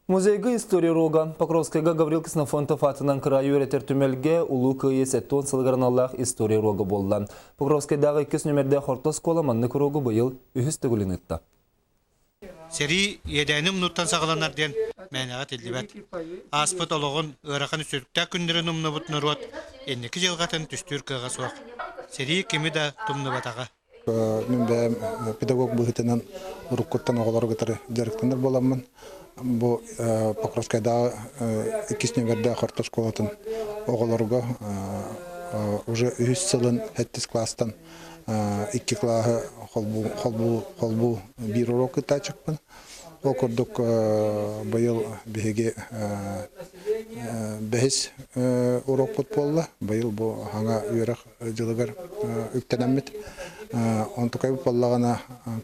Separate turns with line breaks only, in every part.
Музейга история уруога Покровскайга Гаврил Ксенофонтов аатынан кыраайы үөрэтэр түмэлгэ Улуу Кыайыы 70 сылыгар аналлаах история уруога буолла. Покровскайдааҕы иккис нүмердээх орто оскуола маннык уруогу быйыл үһүс төгүлүн ыытта.
Сэрии иэдээни умнууттан саҕаланар диэн мээнэҕэ этиллибэт. Ааспыт олоҕун ыарахан сүрүктээх күннэрин умнубут норуот инники дьылҕатын түстүүр кыаҕа суох. Сэрии кими да тумнубатаҕа.
Мин бэйэм педагог быһыытынан уруккуттан оҕолору кытары дьарыктанар буоламмын, бу Покровскайдааҕы иккис нүөмэрдээх орто оскуолатын оҕолоруга уже үһүс сылын сэттис класстан икки кылааһы холбуу, холбуу, холбуу биир уруок ыытааччыкпын. Ол курдук быйыл биһиги бэһис уруокпут буолла. Быйыл бу хаҥа үөрэх дьылыгар үктэнэммит. Онтукайбыт буоллаҕына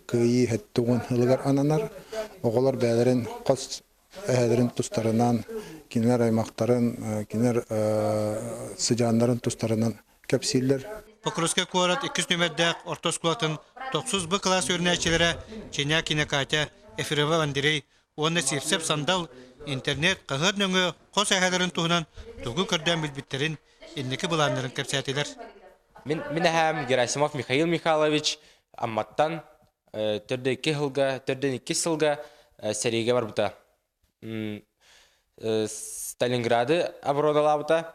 кыайыы сэттэ ылыгар ананар. Оҕолор бэйэлэрин хос эһэлэрин тустарынан, кинилэр аймахтарын, кинилэр сыдьааннарын тустарынан кэпсииллэр.
Покровскай куорат иккис нүмердээх орто оскуолатын тохсус Б кылаас үөрэнээччилэрэ Чинякина Катя, Ефремов Андрей уонна Сивцев Сандал интернет хаһыат нөҥүө хос эһэлэрин туһунан тугу көрдөөн билбиттэрин, инники былааннарын кэпсээтилэр.
Мин, мин эһээм Герасимов Михаил Михайлович Амматтан төрдө икки сылга, төрдөн иккис сылга сэриигэ барбыта. Сталинграды обороналаабыта.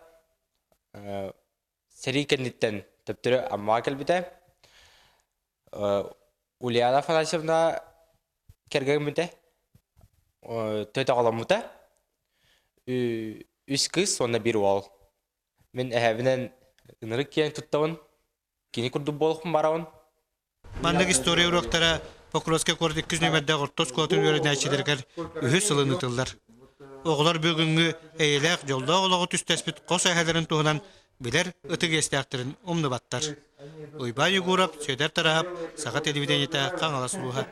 Сэрии кэнниттэн төптөрү Аммаҕа кэлбитэ. Ульяна Афанасьевна кэргэммитэ, төтөҕөломмута. Үс кыыс уонна биир уол. Мин эһэбинэн ынырык киэн туттабын. Кини курдук буолуохпун барабын.
Маннык история уруоктара Покровскай куорат иккис нүөмэрдээх орто оскуолатын үөрэнээччилэригэр үһүс сылын ыытыллар. Оҕолор бүгүҥҥү эйэлээх, дьоллоох олоҕу түстэспит хос эһэлэрин туһунан билэр ытык иэстээхтэрин умнубаттар. Уйбаан Егоров, Сүөдэр Тараһап, Саха телевидениетэ, Хаҥалас улууһа.